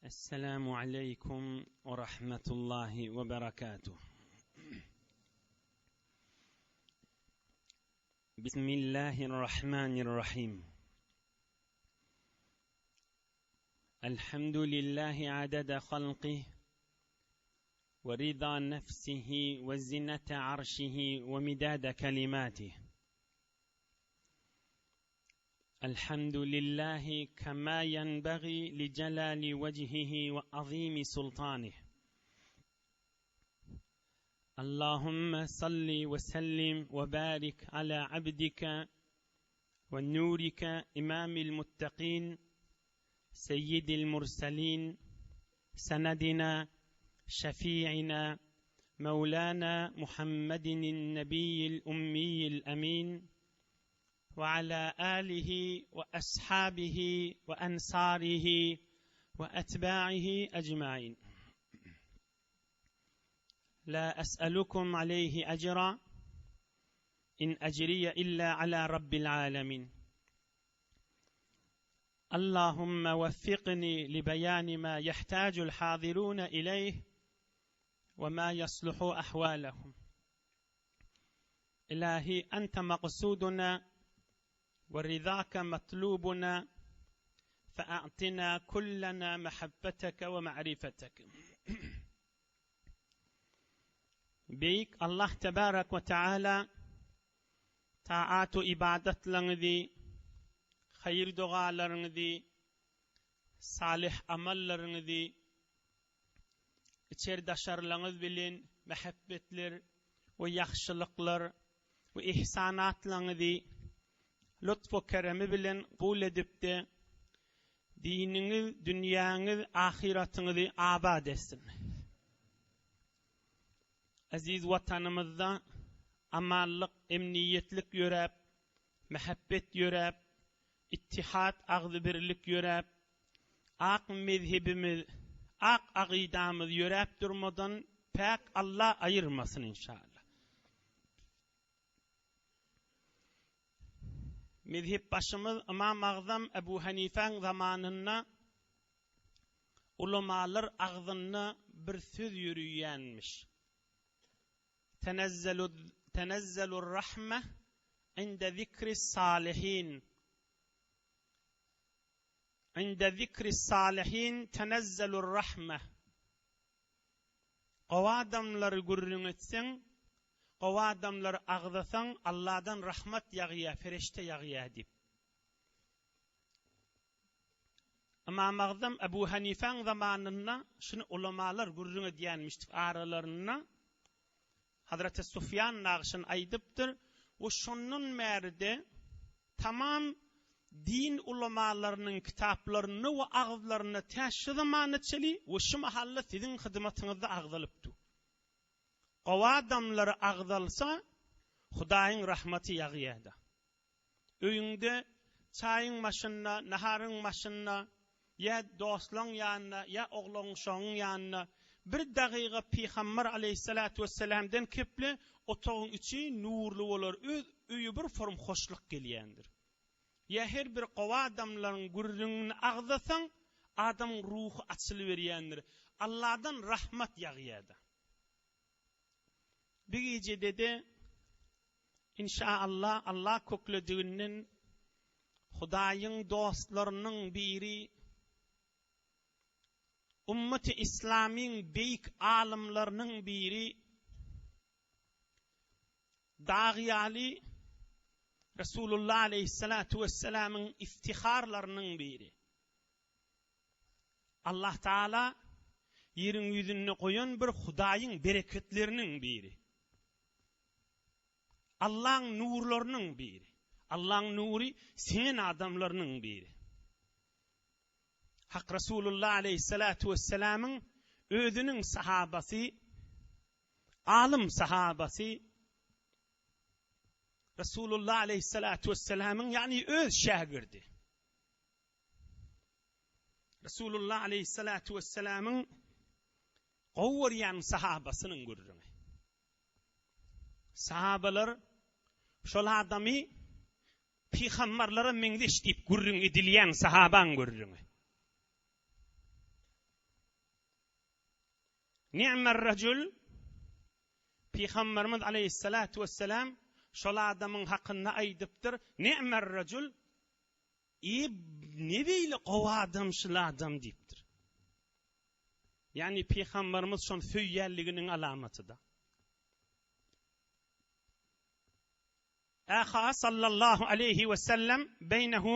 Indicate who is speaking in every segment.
Speaker 1: Esselamu aleýkum we rahmetullahi we berekatuh. Bismillahirrahmanirrahim. Elhamdülillahi adada halqih ve rida nefsihi ve zinete arşihi ve midade kelimatih. الحمد لله كما ينبغي لجلال وجهه وعظيم سلطانه اللهم صل وسلم وبارك على عبدك ونورك إمام المتقين سيد المرسلين سندنا شفيعنا مولانا محمد النبي الأمي الأمين وعلى آله وأصحابه وأنصاره وأتباعه أجمعين لا أسألكم عليه أجرا إن أجري إلا على رب العالمين اللهم وفقني لبيان ما يحتاج الحاضرون إليه وما يصلح أحوالهم إلهي أنت مقصودنا ورضاك مطلوبنا فأعطنا كلنا محبتك ومعرفتك Beýik Allah tebarek we teala taat-u ybadatlaryňyzy, haýyr-dogalaryňyzy, salyh amallaryňyzy içer-daşarlaryňyz bilen mähebbetler we ýagşylyklar we ihsanatlaryňyzy lutf-u keremi bilen gul edip-de, diniňiz, dünýäňiz, ahyratyňyzy abat etsin. Eziz Watanymyzda amanlyk, emniýetlik ýöräp, mähebbet ýöräp, ittihat, agzybirlik ýöräp, ak mezhebimiz, ak agydamyz ýöräp durmadan päk Alla aýyrmasyn inşallah. Mezhepbaşymyz Ymam Agzam Ebu Hanifäň zamanynda ulamalar agzynda bir söz ýörüýänmiş. Tenezzelur rahme inde zikris salihin. Inde zikris salihin tenezzelur rahme. Gowy adamlary gürrüň etseň, gowy adamlary agzasaň, Alladan rahmat ýagýar, pereşde ýagýar diýip. Ymam Agzam Ebu Hanifäň zamanynda şuny ulamalar gürrüň edýänmişdik aralarynda Hazreti Sufýan nagşyny aýdypdyr we şondan bäri-de tamam din ulamalarynyň kitaplarynda we agyzlarynda tä şu zamana çeli we şu mahalla siziň hyzmatyňyzda agzalypdy. Gowy adamlary agzalsa Hudaýyň rahmaty ýagýada. Öýüňde çaýyň başynda, naharyň başynda, ýa dostlaň ýanynda, ýa oglan-uşagyň ýanynda bir dagyga Pygamber aleýhissalatu wessalamdan keple, otagyň içi nurly bolar, öz öýe bir form hoşluk gelýändir. Ýa her bir gowy adamlaryň gürrüňini agzasaň, adamyň ruhy açylyberýändir. Alladan rahmat ýagýada. Bir gijede-de Inşa-Allah, Allah köklediginden Hudaýyň dostlarynyň biri, Ummeti Islamyň beýik alymlarynyň biri, dag ýaly Resulullah aleýhissalatu wessalamyň iftiharlarynyň biri. Allah Taala ýeriň ýüzünde goýan bir Hudaýyň bereketleriniň biri. Allaň nurlarynyň biri. Allaň nury siňen adamlarynyň biri. Hak Resulullah aleýhissalatu wessalamyň özüniň sahabasy, alym sahabasy Resulullah aleýhissalatu wessalamyň ýagny öz şägirdi. Resulullah aleýhissalatu wessalamyň gowy görýän sahabasynyň gürrüňi. Sahabalar şol adamy pygamberlere meňzeş diýip gürrüň edilýän sahabaň gürrüňi. Ni'mer-rejül, Pygamberimiz aleýhissalatu wessalam şol adamyň hakynda aýdypdyr, Ni'mer-rejül, E, ne beýle gowy adam şul adam diýipdir. Ýagny Pygamberimiz şony söýýänliginiň alamatyda. Aha sallallahu aleýhi we sellem beýnehu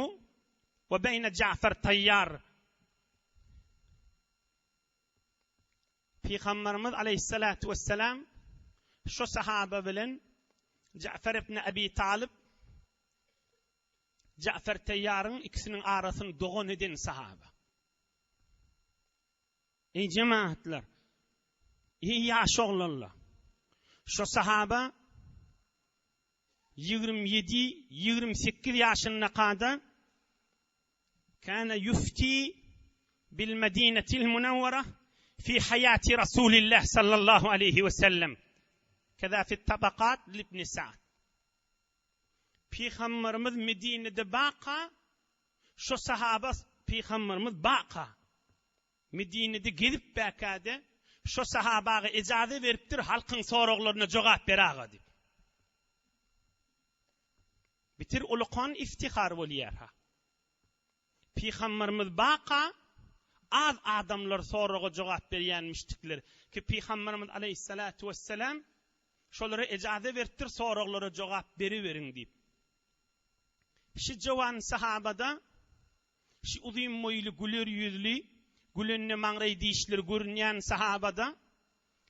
Speaker 1: we beýne Ja'far Taýýar. Pygamberimiz aleýhissalatu wessalam şu sahaba bilen Ja'far ibn Abi Talyp Ja'far Taýýaryň ikisiniň arasyny dogan eden sahaba. Eý jemagatlar, eý ýaş oglanlar, şu sahaba 27, 28 ýaşyndakada Kana yufti bil Medinetil Munawwara fi hayati Rasulillah sallallahu aleyhi ve sellem. Keza fi tabakat libni Sa'd. Pygamberimiz Medinede baka, şu sahaba Pygamberimiz baka. Medinede gezip bäkäde, şu sahabaga ejaze beripdir, halkyň soraglaryna jogap ber aga diýip. Bitir ulukan iftihar bolýar ha. Pygamberimiz baka az adamlar soraga jogap berýänmişdikler ki Pygamberimiz aleýhissalatu wessalam şolara ejaze beripdir soraglara jogap beriberiň diýip. Şi jowan sahabada şi uzyn boýly güler ýüzli gülende maňraý dişleri görünýän sahabada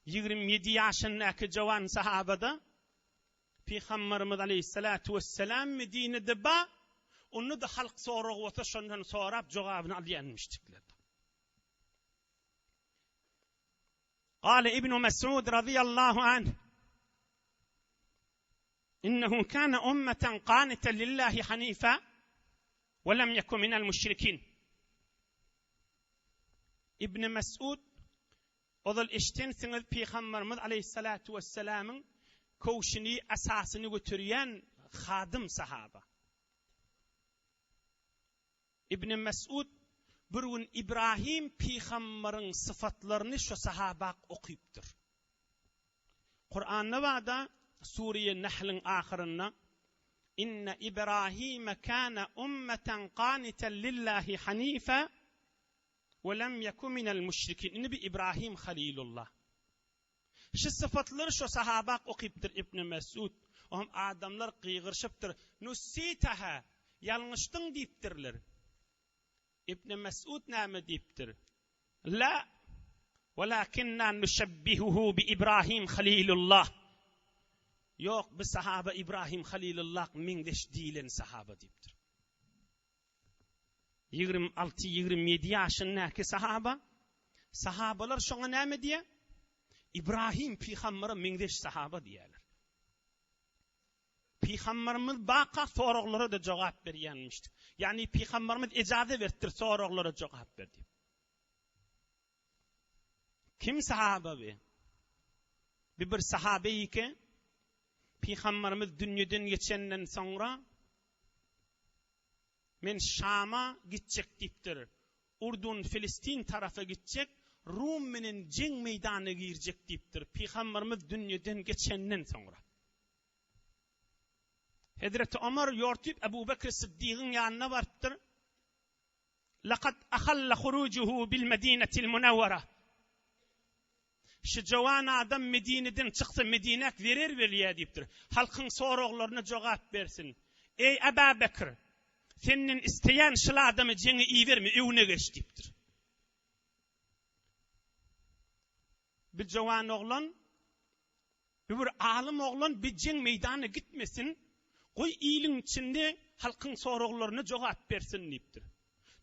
Speaker 1: 27 ýaşyndaky jowan sahabada Pygamberimiz aleýhissalatu wessalam Medinede ba, onda-da halk soragy bolsa şondan sorap jogabyny alýanmyşdyklar. Gale Ibn Mesud radiyallahu anh Innehu kana ummeten qaniten lillahi hanifa ve lem yeku minel müşrikin. İbn Mesud Ozal eşdensiňiz Pygamberimiz aleýhissalatu wessalamyň köwşüni, asasyny göterýän hadym sahaba. Ibn Mesud bir gün Ibrahim pygamberiň syfatlaryny şo sahabak okypdyr. Kuranda barda Sure Nahlyň ahyrynda Inne Ibrahime kana ummeten qaniten lillahi hanifa We lem ýeku minel müşrikin. Indi bi Ibrahim Halilullah. Şi sypatlary şo sahabak okypdyr Ibn Mesud. Oňam adamlar gygyryşypdyr. Nusitaha, ýalňyşdyň diýipdirler. Ibn Mesud näme diýipdir? La, welakinna nuşebbihuhu bi Ibrahim Halilullah. Ýok, bi sahaba Ibrahim Halilullah meňzeş diýlen sahaba diýipdir. 26, 27 ýaşyndaky sahaba, sahabalar şoňa näme diýýär? Ibrahim pygambere meňzeş sahaba diýýärler. Pygamberimiz baka soraglara da jogap berýänmişdi. Ýagny pygamberimiz ejaza beripdir soraglara jogap ber diýip. Kim sahaba bi? Bi bir sahabe ki Pygamberimiz dünýeden geçenden soňra Men Şama gitjek diýipdir. Urdun, Filistin tarapa gitjek, Rum menen jeň meýdanyna girjek diýipdir. Pygamberimiz dünýeden geçenden soňra. Hezreti Omar ýortup Ebu Bekr Syddygyň ýanyna barypdyr. Laqad ahalla hurujuhu bil Medinetil Munawwara. Şu jowan adam Medineden çyksa Medinäk zerer berýär diýipdir. Halkyň soraglaryna jogap bersin. Eý Aba Bekr, senden isleýän şul adamy jeňe iberme, öwüne geç diýipdir. Bir jowan oglan Bu bir alym oglan bi jeň meýdanyna gitmesin, goý iliň içinde halkyň soraglaryna jogap bersin diýipdir.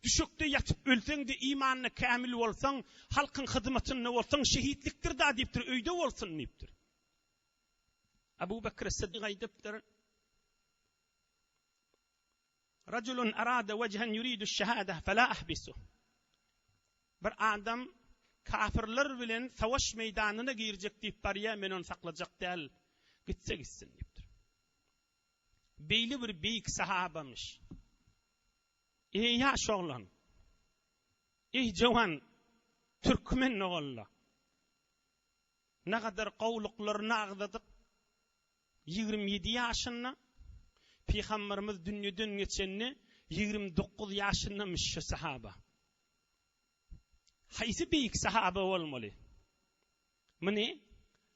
Speaker 1: Düşekde ýatyp ölseň-de imanda kämil bolsaň, halkyň hyzmatynda bolsaň şehitlikdir-da diýipdir, öýde bolsun diýipdir. Abu Bekr Siddik aýdypdyr, Rajulun arada wejhen yuridu şehadeh fela ahbisuh. Bir adam kafirler bilen savaş meýdanyna girjek diýip barýar, men ony saklajak däl, gitse gitsin diýipdir. Beýle bir beýik sahabamyş. Eý ýaş oglan, eý jowan türkmen ogalla. Nagadar gowluklaryny agzadyk. 27 ýaşynda Pygamberimiz dünýeden geçende 29 ýaşyndamyş şu sahaba. Haýsy beýik sahaba bolmaly? Muny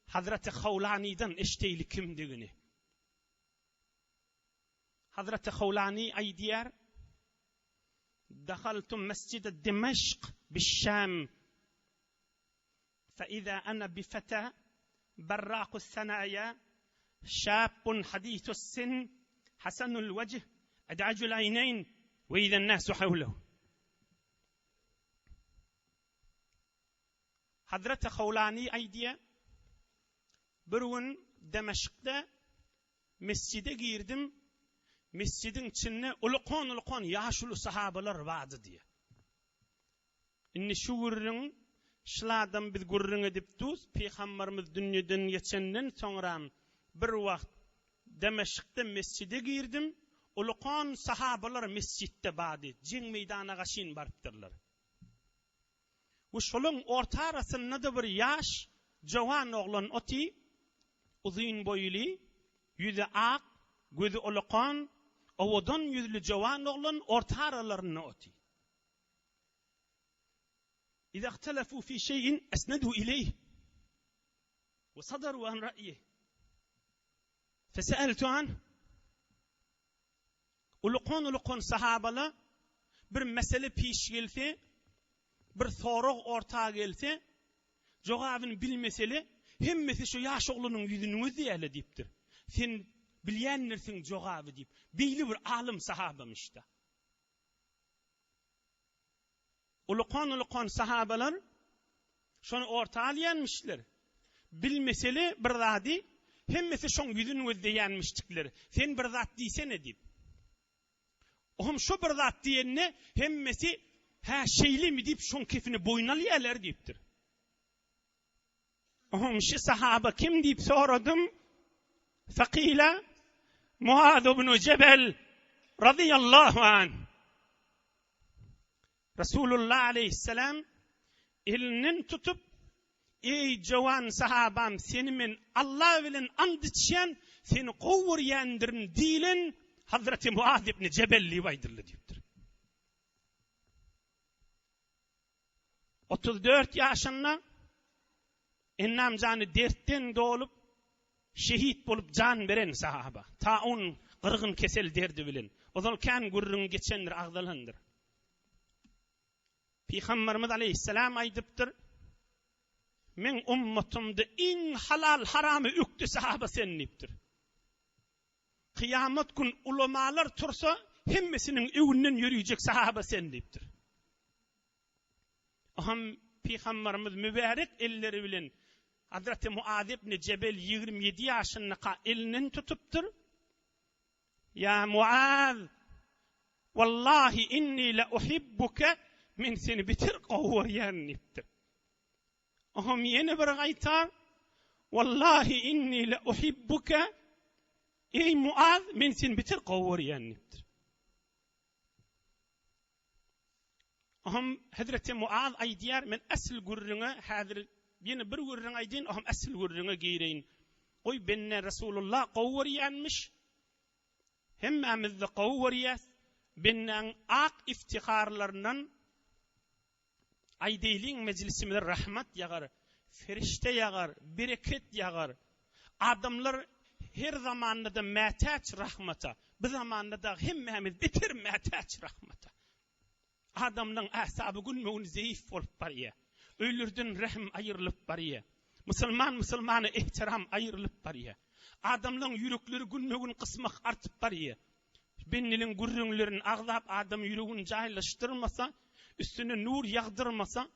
Speaker 1: Hazreti Hawlanydan eşdeýli kimdigini. Hazreti Hawlany aýdýar, Dahaltu mesjide Dimeşk biş-Şam. Fe-iza ana bi-feta berrakus-senaýa şabbun hadisus-sin hasanul-wejh ed'ajul-aýneýn we izen-nasu hawlehu. Hazreti Hawlany aýdýar, Bir gün Demeşkde mesjide girdim, mesjidiň içinde ulukan-ulukan ýaşuly sahabalar bardy diýýär. Indi şu gürrüň, şyladam biz gürrüň edip dus, Pygambarymyz dünýeden geçenden soňram bir wagt Demeşkde mesjide girdim, ulukan sahabalar mesjitde bardy, jeň meýdana gaşyn barypdyrlar. We şolaň orta arasynda-da bir ýaş, jowan oglan oty, uzyn boýly, ýüzi ak, gözi ulukan, owadan ýüzli jowan oglan orta aralarynda oty. Iza ihtelefu fi şeýin esnedu ileýh we sadaru an ra'ýih. Feseeltu anh. Ulukan-ulukan sahabala bir mesele piş gelse, bir sorag orta gelse, jogabyny bilmesele, hemmesi şu ýaş oglanyň ýüzüni gözleýärler diýipdir. Sen bilýändirsiň jogaby diýip. Beýle bir alym sahabamyş-da. Ulukan-ulukan sahabalar şony orta alýanmyşlar. Bilmeseli bir zady, hemmesi şoň ýüzüni gözleýänmişdikler. Sen bir zat diýsene diýip. Ohm şo bir zat diýende hemmesi hä şeýlemi diýip şoň kefini boýun alýarlar diýipdir. Ohm şi sahaba kim diýip soradym. Fakila Muaz ibn Jebel radiyallahu an. Resulullah aleyhisselam elinden tutup Eý jowan sahabam seni men Allah bilen and içýän seni gowy görýändirin diýlen Hazreti Muaz ibn Jebel diýip aýdyldy diýipdir. 34 ýaşynda Ennam jany dertden dolup, şehit bolup jan beren sahaba. Taun gyrgyn kesel derdi bilen. Ozal kän gürrüň geçendir, agzalandyr. Pygamberimiz aleyhisselam aýdypdyr, Meň ummatymda iň halal haramy ökde sahaba sen diýipdir. Kyýamat gün ulamalar tursa, hemmesiniň öňünden ýörüjek sahaba sen diýipdir. Ohm Pygamberimiz mübärek elleri bilen Hazreti Muaz ibn Jebel 27 ýaşyndaka elinden tutupdyr. Ýa Muaz, wallahi inni le uhibbuke, men seni beter gowy görýän diýipdir. Ohm ýene bir gaýta, wallahi inni le uhibbuke, eý Muaz, men seni beter gowy görýän diýipdir. Ohm Hezreti Muaz aýdýar, men esl gürrüňe häzir ýene bir gürrüň aýdýyn, ohm esl gürrüňe gireýin. Goý bende Resulullah gowy görýänmiş. Hemmämiz-de gowy görýäs. Bendäň ak iftiharlaryndan aýdaýlyň mejlisimize rahmat ýagar, ferişde ýagar, bereket ýagar. Adamlar her zamanda-da mätäç rahmata. Bu zamanda dagy hemmämiz beter mätäç rahmata. Adamlaň äsaby günbe-gün zeýif bolup barýar. Öýlerden rehim aýrylyp barýar. Musulman musulmana ehtiram aýrylyp barýar. Adamlaň ýürekleri günbe-gün gysmak artyp barýar. Bendiniň gürrüňlerini agzap adam ýüregini jaýlaşdyrmasa, üstüne nur ýagdyrmasa,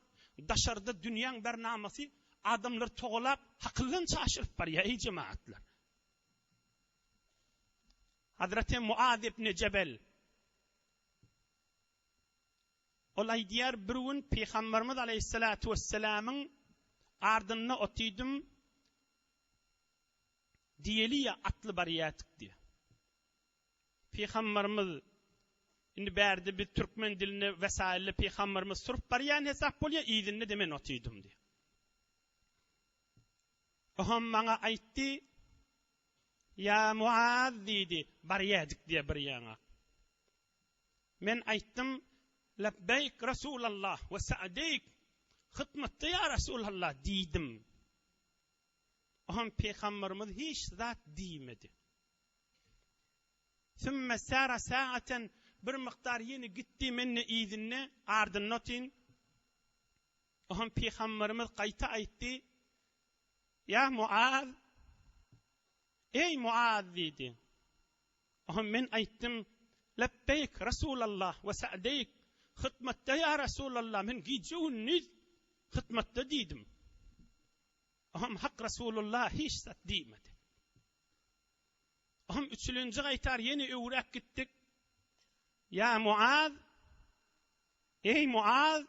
Speaker 1: daşarda dünýäň bernamasy adamlary togalap, hakyldan çaşyryp barýar, eý jemagatlar. Hazreti Muaz ibn Jebel Ol aýdýar, Bir gün Pygamberimiz aleýhissalatu wessalamyň ardynda otydym, diýeli-ýa atly barýardyk diýýär. Pygamberimiz indi bärde biz türkmen dilinde wesailde pygamberimiz sürüp barýan hesap bolýar, yzynda-da men otydym diýýär. Oňam maňa aýtdy, Ýa Muaz diýdi, barýadyk diýe bir ýaňa. Men aýtdym, Lebbeýk Resulallah we sa'deýk, hytmatda ýa Resulallah diýdim. Oňam pygamberimiz hiç zat diýmedi. Sümme sara sa'aten, bir mukdar ýene gitdi, men-de yzynda, ardynda otyryn. Oňam pygamberimiz gaýta aýtdy, Ýa Muaz! Eý, Muaz! diýdi. Oňa men aýtdym, Lebbeýk, Resulallah, we sa'deýk, hytmatda ýa Resulallah, men gije-gündiz hytmatda diýdim. Oňam Hak Resulullah hiç zat diýmedi. Oňam üçülenji gaýtar ýene öwräk gitdik. Ýa Muaz! Eý, Muaz!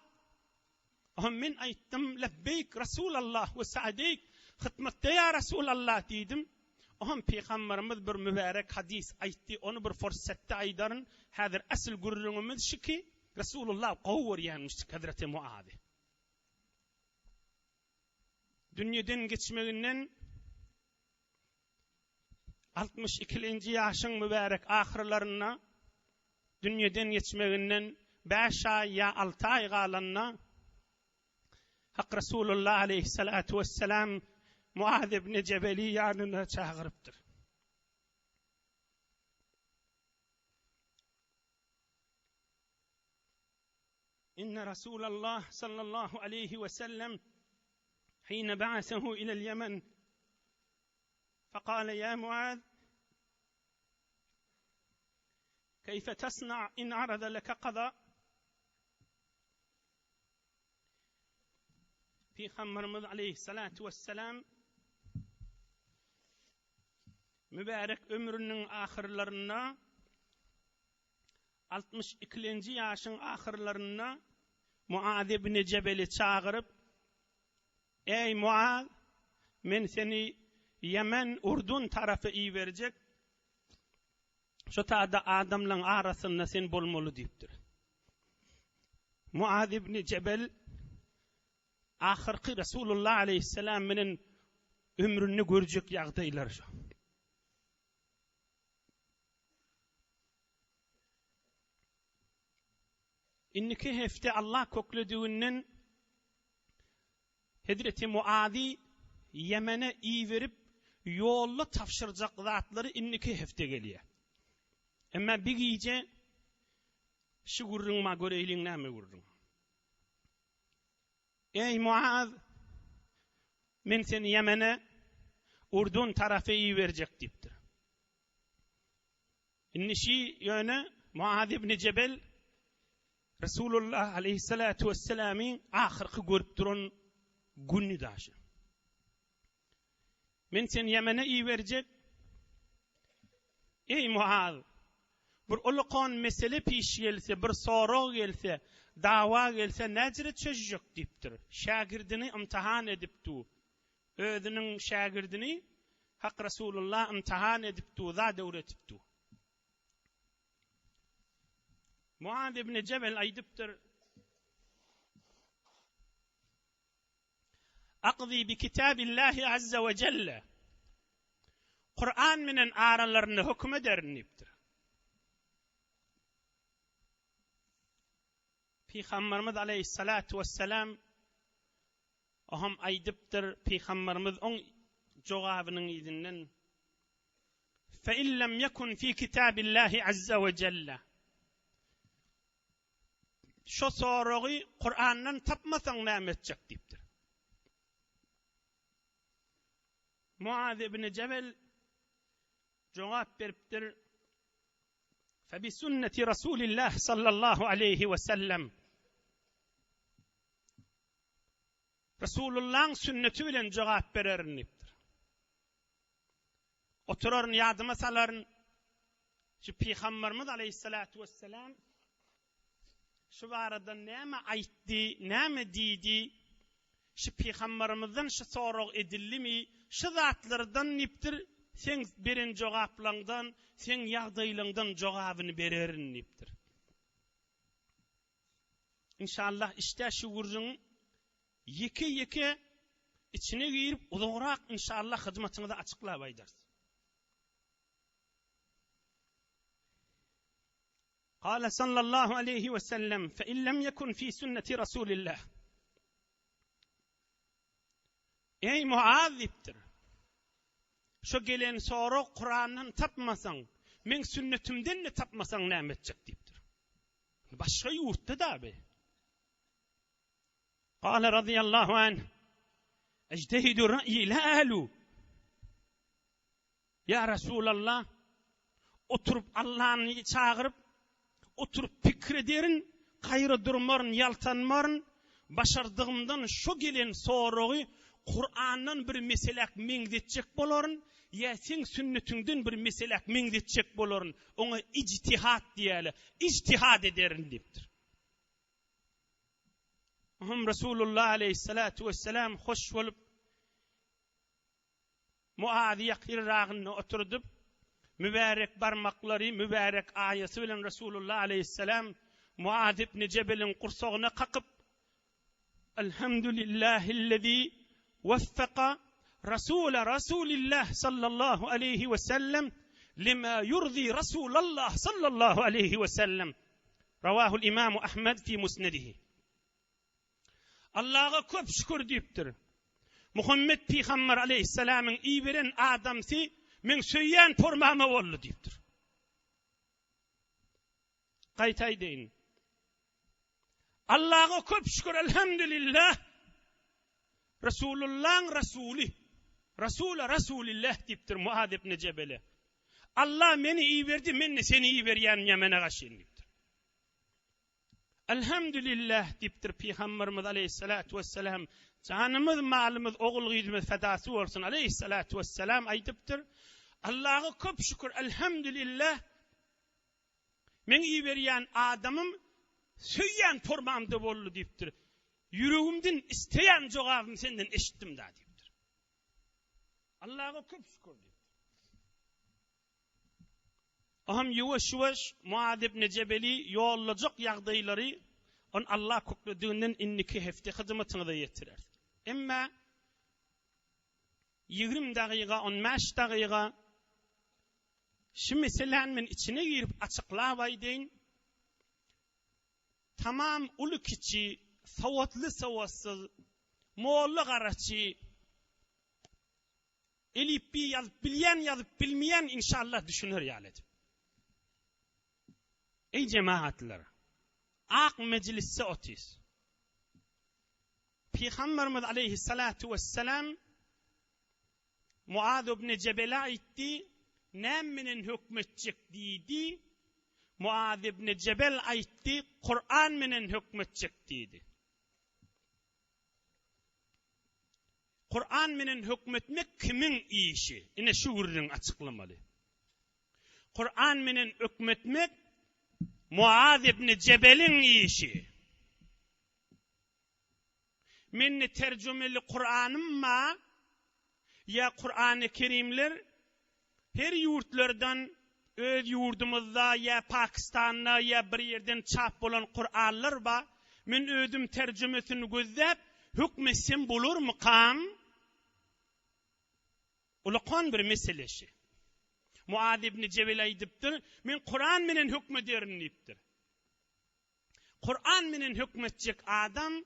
Speaker 1: Oňa men aýtdym, Lebbeýk, Resulallah, we sa'deýk, hytmatda ýa Resulallah diýdim. Oňam Pygamberimiz bir mübärek hadys aýtdy, ony bir fursatda aýdaryn. Häzir asyl gürrüňimiz şu ki, Resulullah gowy görýänmişdik Hezreti Muazy. Dünýeden geçmeginden Altmyş ikilenji ýaşyň mübärek ahyrlarynda, dünýeden geçmeginden bäş aý ýa alty aý galanda, Hak Resulullah aleýhissalatu wessalam Muaz ibn Jebeli ýanyna çagyrypdyr. Inne Rasulallah sallallahu aleýhi wesellem hine ba'asehu ilel Ýemen Fekale ýa Muaz, Keýfe tasna in arada leke kaza? Pygamberimiz aleýhissalatu wessalam mübärek ömrüniň ahyrlarynda 62-nji ýaşyň ahyrlarynda Muaz ibn Jebeli çagyryp Eý, Muaz! Men seni Ýemen, Urdun tarapa iberjek, şo taýda adamlaň arasynda sen bolmaly diýipdir. Muaz ibn Jebel ahyrky Resulullah aleýhissalam bilen ömründe görjek ýagdaýlary şo. Indiki hepde Allah köklediginden Hezreti Muazy Ýemene iberip, ýolda tabşyrjak zatlary indiki hepde gelýär. Emma bir gije şu gürrüň ma göreýliň näme gürrüň. Eý Muaz, men seni Ýemene, Urdun tarapa iberjek diýipdir. Indi şi ýöne Muaz ibn Jebel Resulullah aleýhissalatu wesselamyň ahyrky görüp duran güni daşy. Men seni Ýemene iberjek. Eý Muaz, bir ulukan mesele piş gelse, bir sorag gelse, dawa gelse näjire çözjek diýipdir. Şägirdini ymtahan edip du. Özüniň şägirdini Hak Resulullah ymtahan edip dur, zat öwretip dur. Muaz ibn Jebel aýdypdyr, Akzi bi kitabillahi azza we jelle. Kur'an menen aralarynda höküm ederin diýipdir. Pygamberimiz aleyhissalatu vesselam Oňam aýdypdyr, Pygamberimiz oň jogabynyň yzyndan, Fe in lem yekun fi kitabillahi azza we jelle. Şo soragy Kurandan tapmasaň näme etjek diýipdir. Muaz ibn Jebel jogap beripdir, Fe bi sünneti Rasulillah sallallahu aleyhi we sellem. Resulullahyň sünneti bilen jogap bererin diýipdir. Oturaryn ýadyma salaryn. Şu Pygamberimiz aleýhissalatu wesselam şu barada näme aýtdy, näme diýdi? Şu Pygamberimizden şu sorag edildimi? Şu zatlardan diýipdir, seň beren jogaplaňdan, seň ýagdaýlaňdan jogabyny bererin diýipdir. Inşallah işdä şu gürrüň ýeke-ýeke. Içine girip uzagrak inşallah hyzmatyňyza açyklap aýdarys. Kale sallallahu aleýhi we sellem, fe in lem yekun fi sünneti Rasulillah. Eý Muaz diýipdir. Şo gelen sorag Kurandan tapmasaň, meň sünnetimden-de tapmasaň näme etjek diýipdir. Başga ýurtda da bi. Kale radiyallahu anh, Ejtehidu ra'yi la alu. Ýa Resulallah, oturyp Allany çagyryp, oturyp pikir ederin, gaýra durmaryn, ýaltanmaryn, başardygymdan şo gelen soragy Kurandan bir meseläk meňzetjek bolaryn, ýa seň sünnetiňden bir meseläk meňzetjek bolaryn, oňa ijtihat diýýärler, ijtihat ederin diýipdir. Oňam Resulullah aleýhissalatu wessalam hoş bolup, Muazy ýakynragynda oturdyp, mübärek barmaklary, mübärek aýasy bilen Resulullah aleýhissalam Muaz ibn Jebeliň gursagyna kakyp, Elhamdülillahillezî weffeka Rasula Rasulillah sallallahu aleýhi we sellem lima ýurzi Rasulallah sallallahu aleýhi we sellem. Rawahul Imamu Ahmed fi Musnedihi. Allaha köp şükür diýipdir. Muhammet pygamber aleýhissalamyň iberen adamsy meň söýýän formama boldy diýipdir. Gaýta aýdaýyn. Allaha köp şükür elhamdülillah. Resulullahyň Resuly, Rasula Rasulillah diýipdir Muaz ibn Jebele. Allah meni iberdi, men-de seni iberýän Ýemene gaşyn diýipdir. Elhamdülillah diýipdir Pygamberimiz aleýhissalatu wessalam, Janymyz, malymyz, ogul-gyzymyz fedasy bolsun aleýhissalatu wessalam aýdypdyr. Allaha köp şükür, elhamdülillah, meň iberýän adamym söýýän formamda boldy diýipdir. Ýüregimden isleýän jogabymy senden eşitdim da diýipdir. Allaha köp şükür diýipdir. Oňam ýuwaş-ýuwaş Muaz ibn Jebeli ýollajak ýagdaýlary ony Allah köklediginden indiki hepde hyzmatyňyza ýetireris. Emma 20 dagyga, 15 dagyga şu meseläni men içine girip açyklap aýdaýyn. Tamam uly-kiçi, sowatly-sowatsyz, molla-garaçy, Elipbiý ýazyp bilýän ýazyp bilmeýän inşallah düşüner ýaly edip. Eý jemagatlar! Ak mejlisde otyrys. Pygamberimiz aleýhissalatu wessalam Muaz ibn Jebele aýtdy, Näme menen hökmetjek diýdi. Muaz ibn Jebel aýtdy, Kuran menen hökmetjek diýdi. Kuran menen hökmetmek kimiň işi? Ine şu gürrüňi açyklamaly. Kuran menen ökmetmek Muaz ibn Jebeliň işi. Mende terjümeli Kuranym bar, ýa Kurany Kerimler her ýurtlardan öz ýurdumyzda ýa Pakistanda ýa bir ýerden çap bolan Kuranlar bar. Men özüm terjümesini gözläp hökm etsem bolarmykam? Ulakan bir mesele şi. Muaz ibn Jebel aýdypdyr, Men Kuran menen hökm ederin diýipdir. Kuran menen hökmetjek adam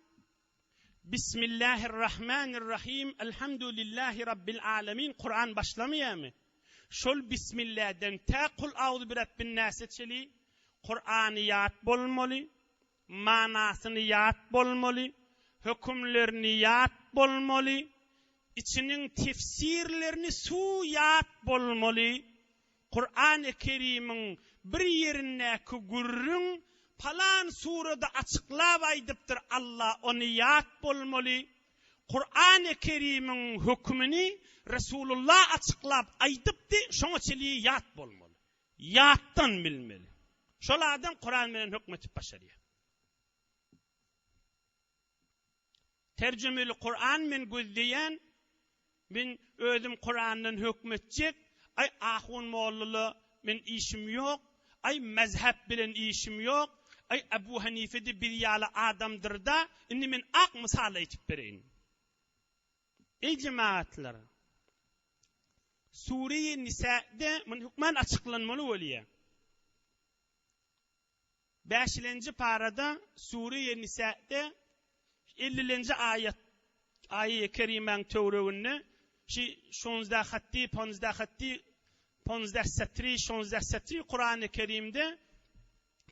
Speaker 1: Bismillahirrahmanirrahim Elhamdülillahi Rabbil Alemin Kuran başlamaýarmy? Şol Bismilläden tä Kul auzu birebbin-näse çeli Kurany ýat bolmaly, manasyny ýat bolmaly, hökümlerini ýat bolmaly, içiniň tefsirlerini su ýat bolmaly, Kurany Kerimiň bir ýerindäki gürrüň palan surada açyklap aýdypdyr Allah ony ýat bolmaly, Kurany Kerimiň hökümini Resulullah açyklap aýdypdy şoňa çenli ýat bolmaly. Ýatdan bilmeli. Şol adam Kuran bilen hökmetip başarýar. Terjümeli Kuran men gözleýän, men özüm Kurandan hökmetjek, aý ahun mollala men işim ýok, aý mezhep bilen işim ýok, aý Ebu Hanifede biz ýaly adamdyrda, indi men ak mysal aýtyp bereýin. Eý jemagatlar! Sure-i Nisa'de muny hökman açyklanmaly bolýar. Bäşilenji parada Sure-i Nisa'de ellilenji aýat aýy kerimäň töwereginde şi şonzdah hatty, ponzdah hatty, ponzdah satry, şonzdah satry Kurany Kerimde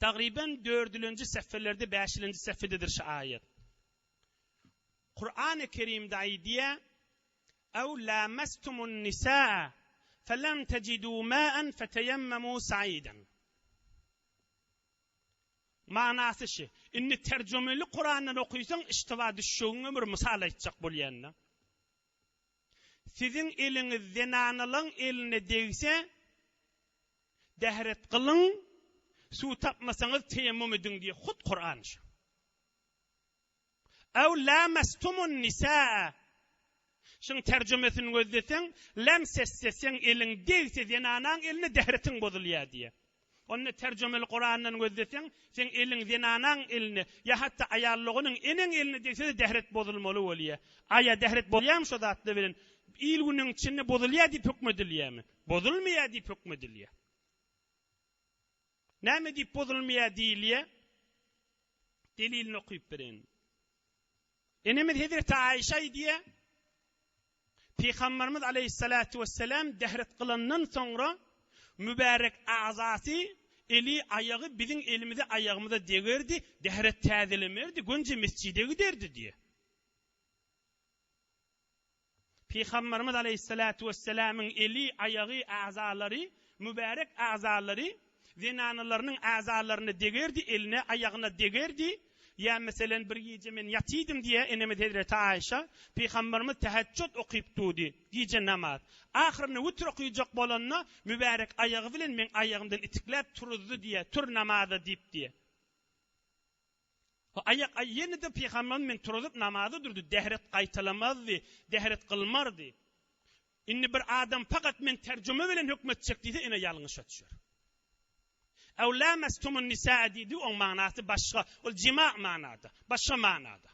Speaker 1: tagryban dördülenji sehfelerde, bäşilenji sehfededir şi aýat. Kurany Kerimde aýdýar, Ew lamestumun nisaa felem tejidu maen feteyemmemu saiden. Manasy şi, indi terjümeli Kurandan okysaň iştiba düşjegiňe bir mysal aýtjak bolýan-da. Siziň eliňiz zenanalaň eline degse, dähret gylyň, suw tapmasaňyz teýemmum ediň diýýär hut Kuran şu. Ew lamestumun nisaa. Şuň terjümesini gözleseň, lems etse seň eliň degse zenanaň eline dähretiň bozulýar diýýär. Onda terjümeli Kurandan gözleseň, seň eliň zenanaň eline ýa hatda aýallygynyň eneň eline degse-de dähret bozulmaly bolýar. Aýa dähret bozýarmy şo zatlar bilen? Il-günüň içinde bozulýar diýip höküm edilýärmi? Bozulmaýar diýip höküm edilýär. Näme diýip bozulmaýar diýilýär? Delilini okyp bereýin. Enemiz Hezreti Aýşa aýdýar, Pygamberimiz aleýhissalatu wessalam dehret kylandan soňra mübärek agzasy, eli, aýagy biziň elimize, aýagymyza degerdi, dehret täzelemerdi, gönje mesjide giderdi diýýär. Pygamberimiz aleýhissalatu wessalamyň eli, aýagy, agzalary, mübärek agzalary zenanalarynyň agzalaryna degerdi, eline, aýagyna degerdi. Ýa meselen bir gije men ýatydym diýýär enemiz hezreti Aýşa, Pygamberimiz täheçjut okyp durdy, gije namaz. Ahyrynda witr okyjak bolanda mübärek aýagy bilen meň aýagymdan itikläp turuzdy diýýär, tur namaza diýip diýýär. Aýak aý ýene-de pygamberimiz meni turuzyp namaza durdy, dehret gaýtalamazdy, dehret kylmardy. Indi bir adam fakat men terjüme bilen höküm etjek diýse ine ýalňyşa düşer. Ew lamestumun nisaa diýdi, oň manasy başga, ol jima manada, başga manada.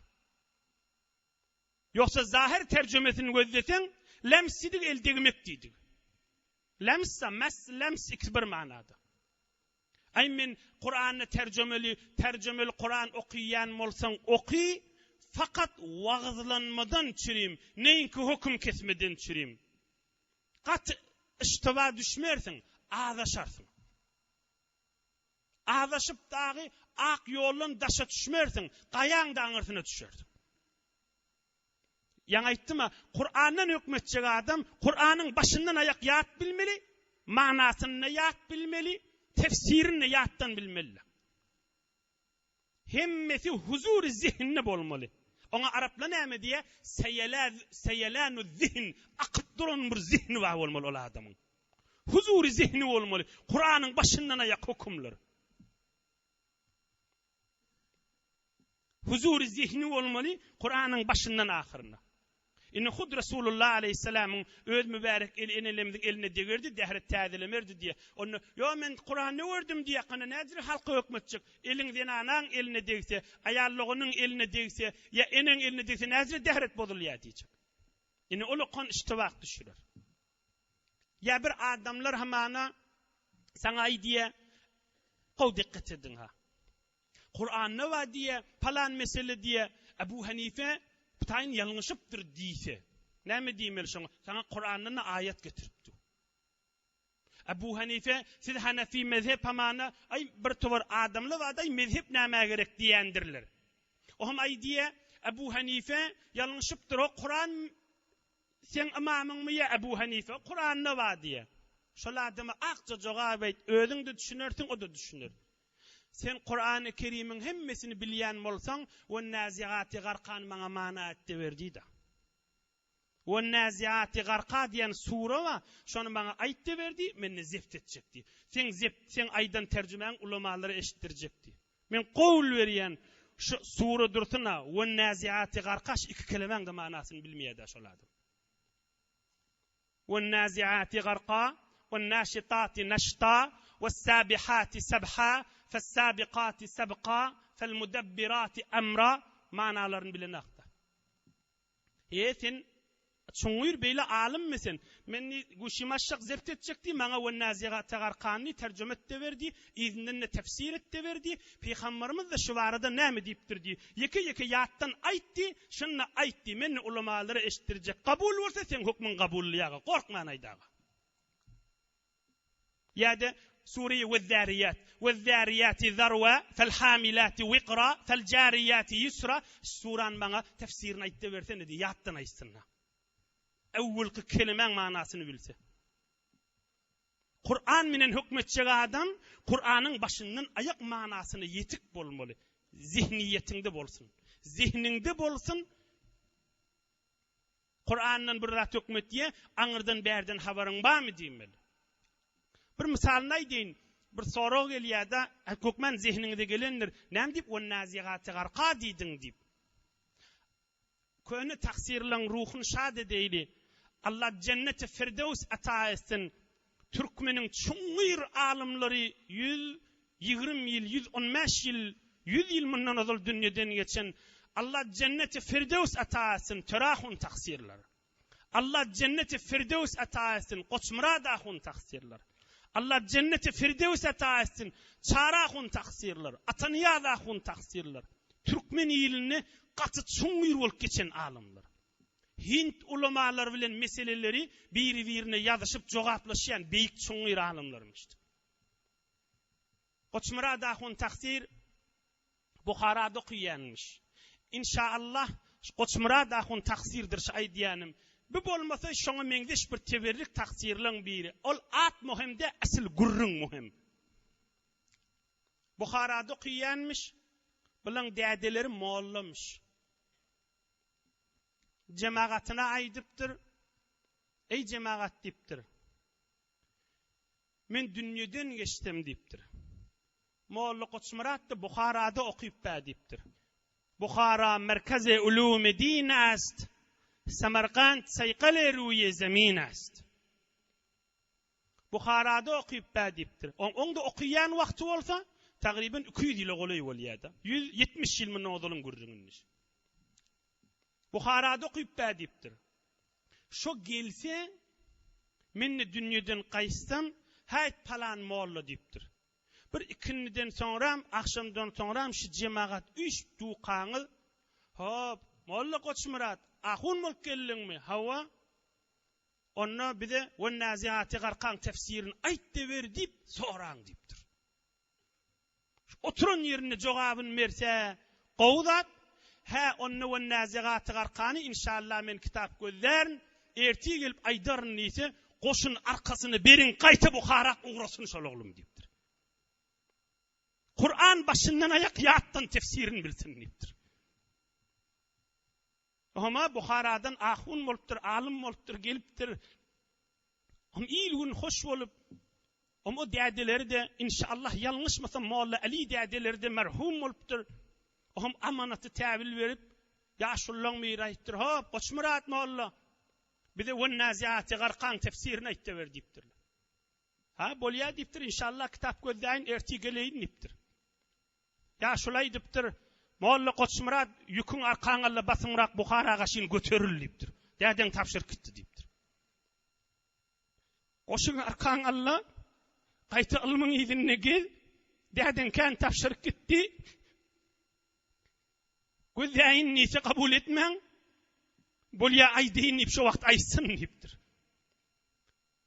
Speaker 1: Ýogsa zahyr terjümesini gözleseň, lems diýdik, el degmek diýdik. Lems, mes, lems ikisi bir manada. Aý men Kurany terjümeli terjümeli Kuran okyýan bolsaň oky fakat wagyzlanmadan çürim neýinki höküm kesmeden çürim. Gaty yştyba düşmersiň azaşarsyň. Azaşyp dagy ak ýoldan daşa düşmersiň gaýaň-da aňyrsyna düşersiň. Ýaňy aýtdym-a, Kurandan höküm etjek adam Kuranyň başyndan aýak ýat bilmeli, manasyny-da ýat bilmeli, tefsirini-de ýatdan bilmeli. Hemmesi huzury zehinde bolmaly. Oňa araplar näme diýýär? Seýelä, seýelänu zihin, akyp duran bir zihni bar bolmaly ol adamyň. Huzury zehni bolmaly. Kuranyň başyndan aýak hökümler. Huzury zehni bolmaly Kuranyň başyndan ahyryna. Indi hut Resulullah aleýhissalamyň öz mübärek eli enelerimiziň eline degerdi, dähret täzelemerdi diýýär. Onda, Ýo, men Kuranda gördüm diýýär, hany nädire halka höküm etjek? Eliň zenanaň eline degse, aýallygynyň eline degse, ýa eneň eline degse nädire dähret bozulýar diýjek. Indi ol okan iştibah düşürer. Ýa bir adamlar hamana saňa aýdýar, gowy dikkat ediň ha. Kuranda bar diýýär, palan mesele diýýär. Ebu Hanife taýyn ýalňyşypdyr diýse, näme diýmeli şoňa? Saňa Kurandan-da aýat getiripdi. Ebu Hanife, siz Hanefi mezhep hamana, aý bir towar adamlar bar-da, mezhep nämä gerek diýendirler. O hem aýdýar, Ebu Hanife ýalňyşypdyr, o Kuran Seň ymamyňmy ýa Ebu Hanife? Kuranda bar diýýär. Şol adama akja jogap aýt, özüň-de düşünersiň, o-da düşüner. Sen Kurany Kerimiň hemmesini bilýän bolsaň, Wennäzigaty garkany maňa mana et-de ber diý-de. Wennäzigaty garka diýen sure bar, şony maňa aýt-da ber diý, men-de zebt etjek diý. Seň zebt, seň aýdan terjimäňi ulamalara eşitdirjek diý. Men gowul berýän şu sure dursun-a, Wennäziati garka şu iki kelemäň-de manasyny bilmeýär-dä şol adam. Wennäziati garka, wennäşitati neşta, wessabihati sebha, fessabikati sebka, felmudebbirati emra manalaryny bilenok-da. Eý sen. Çuňňur beýle alymmy sen? Men diý, guşymy aşak zebt etjek diý, maňa Wennazigate garkany terjüme et-de ber diý, yzyndan-da tefsir et-de ber diý, Pygamberimiz-de şu barada näme diýipdir diý, ýeke-ýeke ýatdan aýt diý, şunda aýt diý, men-de ulamalara eşitdirjek, kabul bolsa seň hökmüň kabullyýaga, gorkman aýdaga. Ýa-da Sure-i Wezzariýat, Wezzariýati zarwa, fel-hamilati wikra, fel-jariýati ýusra, şu surany maňa tefsirini aýtda bersene diý, ýatdan aýtsyn-da. Öwwelki kelimäň manasyny bilse. Kuran menen hökmetjek adam Kuranyň başyndan aýak manasyna ýetik bolmaly. Zihniýetiňde bolsun. Zihniňde bolsun. Kurandan bir zat hökmetýä, aňyrdan bärden habaryň barmy diýmeli. Bir mysalyny aýdaýyn, bir sorag gelýär-de, hökman zehniňize gelendir, näme diýip Wennazigati garka diýdiň diýip. Köne tagsyrlaň ruhuny şad edeýli. Allah jenneti firdews ata etsin. Türkmeniň çuňňur alymlary 120 ýyl, 115 ýyl, 100 ýyl mundan ozal dünýeden geçen Allah jenneti firdews ata etsin Törahun tagsyrlar. Allah jenneti firdews ata etsin Goçmyrat ahun tagsyrlar. Allah jenneti firdews ata etsin Çary ahun tagsyrlar, Atanyýaz ahun tagsyrlar. Türkmen ilinde gaty çuňňur bolup geçen alymlar. Hint ulamalary bilen meseleleri biri-birine ýazyşyp jogaplaşýan beýik çuňňur alymlarmyşdy. Goçmyrat ahun tagsyr Buharada okaýanmyş. Inşaallah Goçmyrat ahun tagsyrdyr şu aýdýanym. Bu bolmasa şoňa meňzeş bir teberrik tagsyrlaň biri. Ol at möhüm däl, asyl gürrüň möhüm. Buharada okaýanmyş. Bulaň dädeleri mollamyş. Jemagatyna aýdypdyr, Eý jemagat diýipdir. Men dünýeden geçsem diýipdir. Molla Goçmyrat-da Buharada okyp-bä diýipdir. Buhara merkezi ulumy din est, Samarkant saýkaly ruýy zemin est. Buharada okyp-bä diýipdir. Oň-da okaýan wagty bolsa, tagryban 200 ýyla golaý bolýar-da. 170 ýyl mundan ozalyň gürrüňini. Buharada okyp-bä diýipdir. Şo gelse, men-de dünýeden gaýtsam, häýt palan molla diýipdir. Bir ikindiden soňram, agşamdan soňram şu jemagat üýşüp dukaňyz, Hop, molla Goçmyrat, ahun bolup geldiňmi? Hawa. Onda bize Wennazigati garkaň tefsirini aýt-da ber diýip soraň diýipdir. Oturan ýerinde jogabyny berse gowy zat. Hä, onda Wennazigati garkany inşallah men kitap gözlärin, ertir gelip aýdaryn diýse, goşun arkasyna beriň gaýta Buhara ugrasyn şol oglum diýipdir. Kuran başyndan aýak ýatdan tefsirini bilsin diýipdir. Homa Buharadan ahun bolupdyr, alym bolupdyr, gelipdir. Hom il-gün hoş bolup, hom o dädeleri-de, inşallah ýalňyşmasam Molla Äli dädeleri-de merhum bolupdyr. Hom amanaty täwil berip, ýaşululaň biri aýtdyr, Hop, Goçmyrat molla, bize Wennaziati garkaň tefsirini aýtda ber diýipdirler. Ha, bolýa diýipdir, inşallah kitap gözläýin, ertir geleýin diýipdir. Ýaşuly aýdypdyr, Molla Goçmyrat, ýüküň arkaňa al-da basyňrak Buhara gaşyn göteril diýipdir. Dädeň tabşyryp gitdi diýipdir. Goşuňy arkaňa al-da, gaýta ylmyň yzynda gez, dädeň kän tabşyryp gitdi. Gözläýin diýse kabul etmäň, bolýa aýdaýyn diýip şo wagt aýtsyn diýipdir.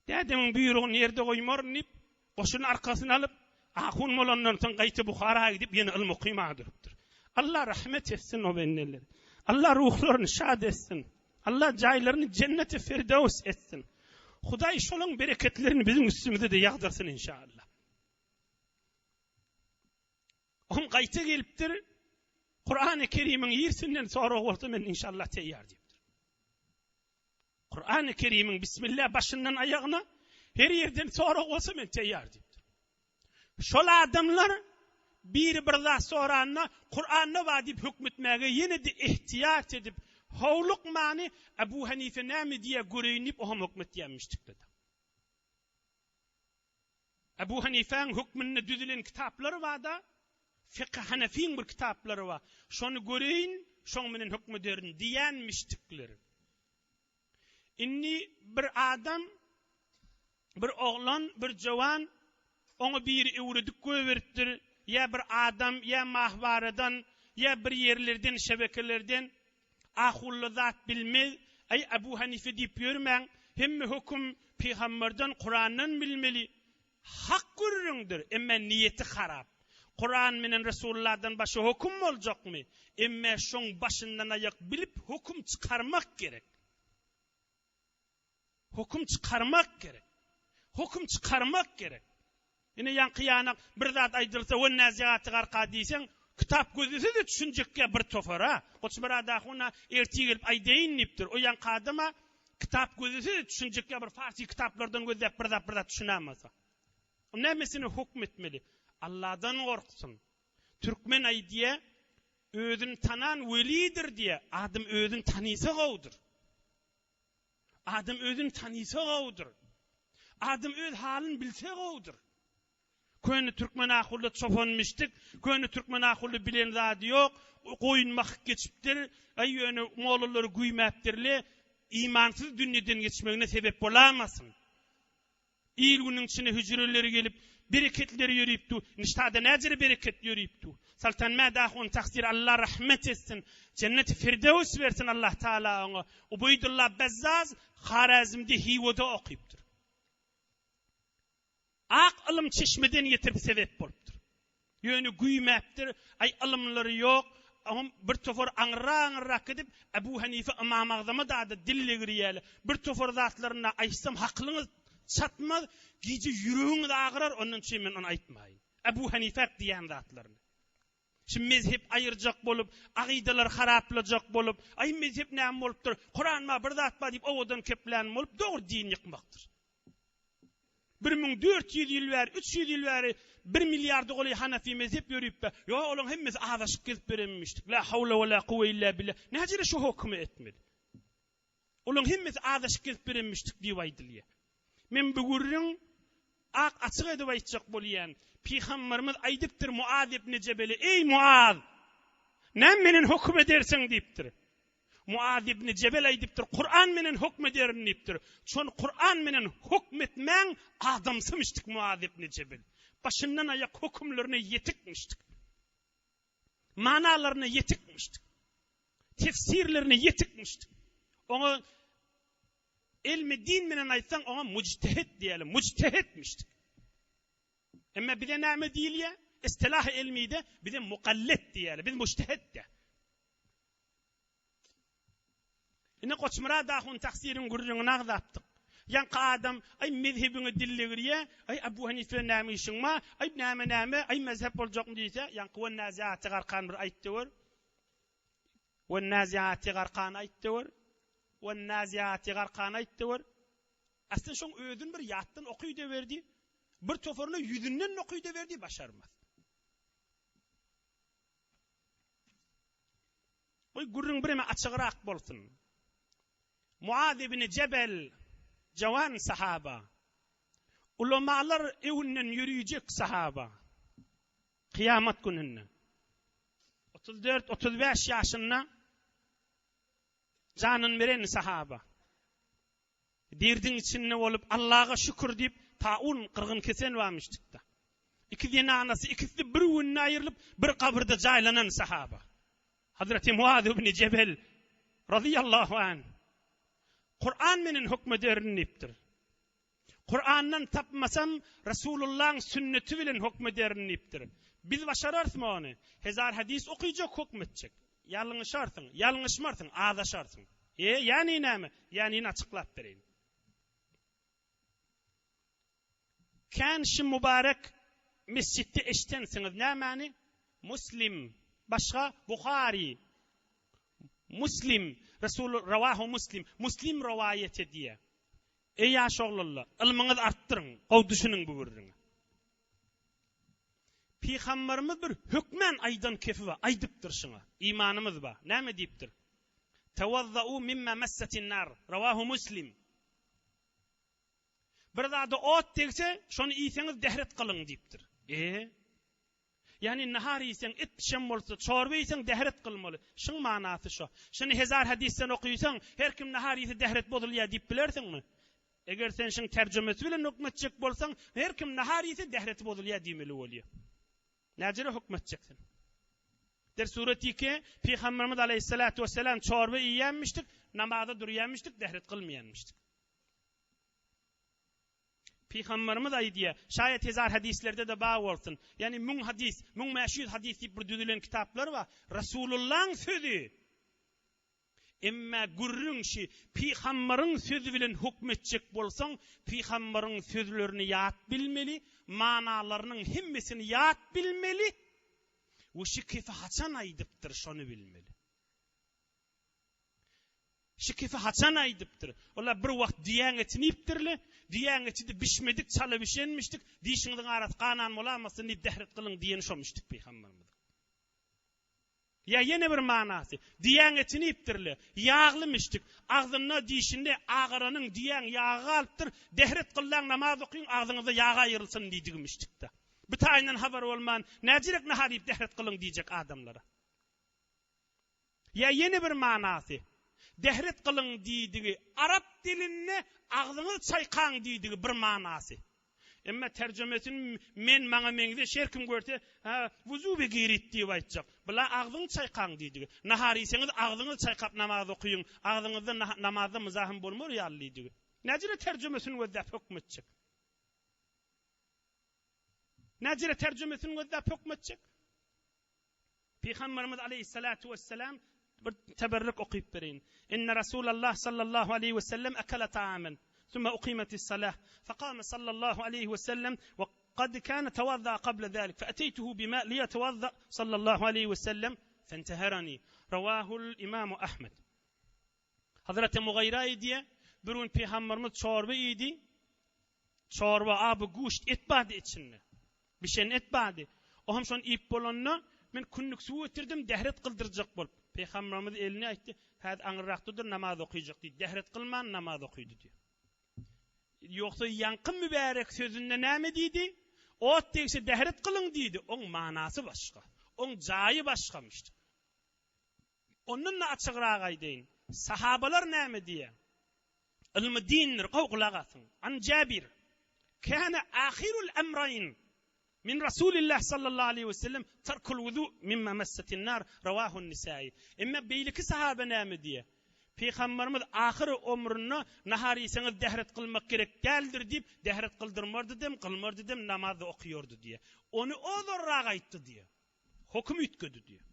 Speaker 1: Dädemiň buýrugyny ýerde goýmaryn diýip, goşuny arkasyna alyp, ahun bolandan soň gaýta Buhara gidip, ýene ylym okymaga durupdyr. Allah rahmet etsin o bendelere. Allah ruhlaryny şad etsin. Allah jaýlaryny jenneti firdews etsin. Hudaý şolaň bereketlerini biziň üstümize-de ýagdyrsyn inşallah. Oň gaýta gelipdir, Kurany Kerimiň ýersinden sorag bolsa men inşallah teýýar diýipdir. Kurany Kerimiň bismillah başyndan aýagyna her ýerden sorag bolsa men teýýar diýipdir. Şol adamlar biri bir zat soranda Kuranda bar diýip hökmetmäge ýene-de ihtiýat edip, howlukmany Abu Hanife näme diýýär göreýin diýip oňam hökmetýänmişdikler. Ebu Hanifäň hökmünde düzülen kitaplary bar-da, Fykh Hanefiň bir kitaplary bar. Şony göreýin, şoň bilen hökm ederin diýenmişdikler. Indi bir adam, bir oglan, bir jowan oňa biri öwredip goýberipdir, ýa bir adam, ýa mahwaradan, ýa bir ýerlerden, şebekelerden, Ahulla zat bilmez, aý Abu Hanife diýip ýörmäň, hemme höküm pygamberden, Kurandan bilmeli. Hak gürrüňdir, emme niýeti harap. Kuran menen Resulullahdan başga höküm boljakmy? Emme şoň başyndan aýak bilip höküm çykarmak gerek. Höküm çykarmak gerek. Höküm çykarmak gerek. Ine ýaňky ýanak bir zat aýdylsa we nazigaty garka diýseň, kitap gözlese-de düşünjekkä bir topara. Goçmyrat ahun-a ertir gelip aýdaýyn diýipdir. O ýaňky adam-a kitap gözlese-de düşünjekkä bir farsi kitaplardan gözläp bir zat bir zat düşünämasa. O nämesine höküm etmeli? Alladan gorksun. Türkmen aýdýa, özüni tanan welidir diýä. Adam özüni tanysa gowudyr. Adam özüni tanysa gowudyr. Adam öz halyny bilse gowudyr. Köne türkmen ahulda çopanmyşdyk, köne türkmen ahulda bilen zady ýok, goýun bakyp geçipdir, aý ýöne mollalary güýmäpdirle, imansyz dünýeden geçmegine sebep bolamasyn. Il-günüň içine hüjreleri gelip, bereketleri ýörüp dur. Indi ştada näjere bereket ýörüp dur. Soltanmäd ahun tagsyr Alla rahmet etsin. Jenneti Firdöws bersin Allah Taala oňa. Ubeýdulla Bezzaz Horezmde Hiwada okypdyr. Ak ylym çeşmeden getirip sebep bolupdyr. Ýöne güýmäpdir, aý ylymlary ýok, oňam bir topar aňyrrak-aňyrrak gidip, Ebu Hanife Ymam Agzama dada dil degirýärler. Bir topar zatlaryny aýtsam hakylyňyz çatmaz, gije ýüregiňiz agyrar, ondan üçin men ony aýtmaýyn. Ebu Hanifäk diýýän zatlaryny. Şu mezhep aýyrjak bolup, akydalary haraplajak bolup, aý mezhep näme bolupdyr, Kuran bar, bir zat bar diýip owadan keplän bolup, dogry din ýykmakdyr. 1400 ýyl bäri, 300 ýyl bäri bir milliarda golaý hanafi mezhep ýörüp-be, ýok, olaryň hemmesi azaşyp gezip berenmişdik. La hawla we la kuwwe illa billah. Näjele şu hökümi etmeli? Olaryň hemmesi azaşyp gezip berenmişdik diýip aýdylýar. Men bu gürrüň ak açyk edip aýtjak bolýan. Pygamberimiz aýdypdyr Muaz ibn Jebele, Eý Muaz! Näme menen höküm edersiň diýipdir. Muaz ibn Jebel aýdypdyr, Kuran menen hökm ederin diýipdir. Şony Kuran menen hökm etmäň adamsymyşdyk Muaz ibn Jebel. Başyndan aýak hökümlerine ýetikmişdik. Manalaryna ýetikmişdik. Tefsirlerine ýetikmişdik. Oňa elmi din menen aýtsaň, oňa mujtehit diýeli, mujtehitmişdik. Emma bize näme diýilýär? Istilah elmide bize mukallit diýeli, biz mujtehit de. Ine Goçmyrat ahun tagsyryň gürrüňini agzapdyk. Ýaňky adam, aý mezhebiňe dil degirýä, aý Abu Hanife näme işiň bar, aý näme näme, aý mezhep boljakmy diýse, ýaňky Wennaziati garkan bir aýtdy gör. Wennaziati garkan aýtdy gör. Wennaziati garkan aýtdy gör. Aslynda şoň özüni bir ýatdan okyda berdi. Bir toparyny ýüzünden okyda berdi, başarmaz. Goý, gürrüň bireme açygrak bolsun. Muaz ibn Jebel jawan sahaba. Ulamalar öňünden ýörüjek sahaba. Kyýamat gününde. 34-35 ýaşynda janyn beren sahaba. Derdiň içinde bolup, Allaga şükür diýip, taun gyrgyn kesen barmyşdykda. Iki zenanasy ikisi bir günde aýrylyp, bir gabyrda jaýlanan sahaba. Hazreti Muaz ibn Jebel razyýallahu anh Kuran menen hökm ederin diýipdir. Kurandan tapmasam, Resulullahyň sünneti bilen hökm ederin diýipdir. Biz başararysmy ony? Hezar hadys okyjak hökm etjek. Ýalňyşarsyň, ýalňyşmarsyň, azaşarsyň. E, ýany näme? Ýanyny açyklap bereýin. Kän şu mübarek mesjitde eşdensiňiz nämäni? Muslim, başga Buhary. Muslim, Resul rawahu Muslim, Muslim rowaýat edýär. Eý ýaş oglanlar, ylmyňyzy artdyryň, gowy düşüniň bu gürrüňe. Pygamberimiz bir hökmän aýdan kefi bar, aýdypdyr şuňa. Imanymyz bar. Näme diýipdir? Tawazzau mimma massatin nar. Rawahu Muslim. Bir zada ot degse, şony iýseňiz dehret gylyň diýipdir. E? Ýagny nahar iýseň, et bişen bolsa, çorba iýseň dähret kylmaly. Şuň manasy şo. Şuny hezar hadysdan okysaň, her kim nahar iýse dähret bozulýar diýip bilersiňmi? Eger sen şuň terjümesi bilen höküm etjek bolsaň, her kim nahar iýse dähreti bozulýar diýmeli bolýar. Näjere höküm etjek sen? Der suretiki Pygamberimiz aleýhissalatu wesselam çorba iýýänmişdik, namaza durýanmişdik, dähret kylmaýanmişdik. Pygamberimiz aýdýar, şaýat hezar hadislerde-de bar bolsun, ýagny müň hadys, 1500 hadys diýip bir düzülen kitaplar bar. Rasulullaň sözi. Emma gürrüň şi Pygambaryň sözi bilen hökm etjek bolsaň, Pygambaryň sözlerini ýat bilmeli, manalarynyň hemmesini ýat bilmeli we şi kefi haçan aýdypdyr şony bilmeli. Şi kefi haçan aýdypdyr? Olar bir wagt düýäň etini iýipdirle, düýäň etidi bişmedik, çala bişenmişdik, dişiňiziň arasy ganan bolamasyn diýip dähret gylyň diýeni şomişdik Pygambarymyzyň. Ýa ýene bir manasy, düýäň etini iýipdirle, ýaglymişdik, agzynda, dişinde agaranyň düýäň ýagy galypdyr, dähret gyllaň namaz okyň, agzyňyzda ýag aýrylsyn diýdigimişdik-de. Bu taýyndan habar bolman, näjirek nahar iýip dähret gylyň diýjek adamlara. Ýa ýene bir manasy, dähret gylyň diýdigi arap dilinde agzyňyzy çaýkaň diýdigi bir manasy. Emma terjümesini men maňa meňzeş her kim görse, hä, wuzu begirit diýip aýtjak. Bula agzyňy çaýkaň diýdigi. Nahar iýseňiz agzyňyzy çaýkap namaz okyň, agzyňyzda namazda myzahym bolmar ýaly diýdigi. Näjere terjümesini gözläp höküm etjek? Näjere terjümesini gözläp höküm etjek? Pygamberimiz aleýhissalatu wessalam bir teberrük okyp bereýin. Inne Rasulallah sallallahu aleýhi wesellem ekele taamen, summa ukimetis salah, fekame sallallahu aleýhi wesellem we kad kane tawadda kable zalik, fe eteytuhu bima liyetawadda sallallahu aleýhi wesellem fenteherani. Rawahul imamu Ahmed. Hazreti Mugaýra aýdýar, bir gün Pygamberimiz çorba iýdi. Çorba, aby guşt, et bardy içinde. Bişen et bardy. O hem şony iýip bolanda, men kündük suw getirdim, dähret kyldyrjak bolup. Pygamberimiz elini aýtdy, Häzir aňyrrakda dur, namaz okyjak diýdi. Dähret kylman namaz okydy diýdi. Ýogsa ýaňky mübärek sözünde näme diýdi? Ot degse dähret kylyň diýdi. Oň manasy başga. Oň jaýy başgamyş. Ondan-da açygrak aýdaýyn. Sahabalar näme diýýär? Ylmy dindir, gowy gulak asyň. An Jabir, Kana ahirul emraýn min Rasulillah sallallahu aleýhi we sellem terkul wudu mimma messetin nar, rawahun Nisai. Emma beýleki sahaba näme diýýär? Pygamberimiz ahyr ömründe nahar iýseňiz dähret kylmak gerek däldir diýip, dähret kyldyrmardy dem, kylmardy dem, namaz-da okaýardy diýýär. Ony ozalrak aýtdy diýýär. Höküm üýtgedi diýýär.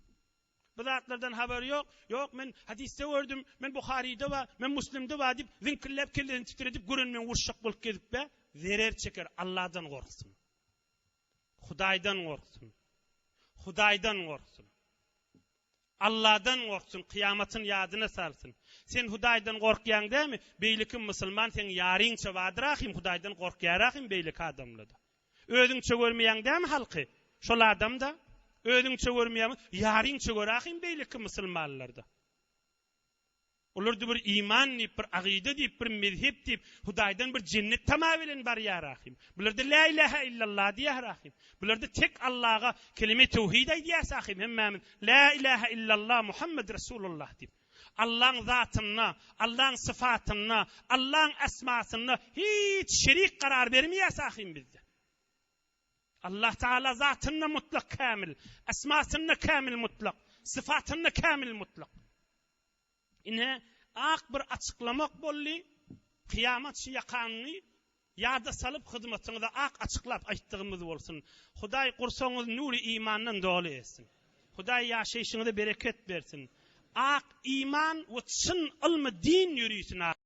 Speaker 1: Bu zatlardan habary ýok. Ýok, men hadysda gördüm, men Buharyda bar, men Muslimde bar diýip, ziňkilläp kellesini titredip, gören bilen uruşjak bolup gezip-ä, zerer çeker. Alladan gorksun. Hudaýdan gorksun. Hudaýdan gorksun. Alladan gorksun, kyýamatyny ýadyna salsyn. Sen Hudaýdan gorkýaň dämi? Beýleki musulman seň ýaryňça bardyr ahym, Hudaýdan gorkýar ahym beýleki adamlar-da. Özüňçe görmeýäň dämi halky? Şol adam-da. Özüňçe görmeýäňmi? Ýaryňça gör ahym beýleki musulmanlarda. Olarda bir iman diýip, bir agyda diýip, bir mezhep diýip, Hudaýdan bir jennet tama bilen barýar ahym. Bularda la ilaha illallah diýýär ahym. Bularda tek Allaha kelime tewhid aýdýas ahym hemmämiz. La ilaha illallah Muhammed Resulullah diýip. Allaň zatynda, Allaň syfatynda, Allaň esmasynda hiç şerik karar bermeýäs ahym bizde. Allah Taala zatynda mutlak kämil, esmasynda kämil mutlak, syfatynda kämil mutlak. Ine, ak bir açyklamak boldy, kyýamat şu ýakanyny Ýada salyp hyzmatyňyza ak açyklap aýtdygymyz bolsun. Hudaý gursagyňyzy nury imandan doly etsin. Hudaý ýaşaýşyňyza bereket bersin. Ak iman we çyn ylmy din ýörisin.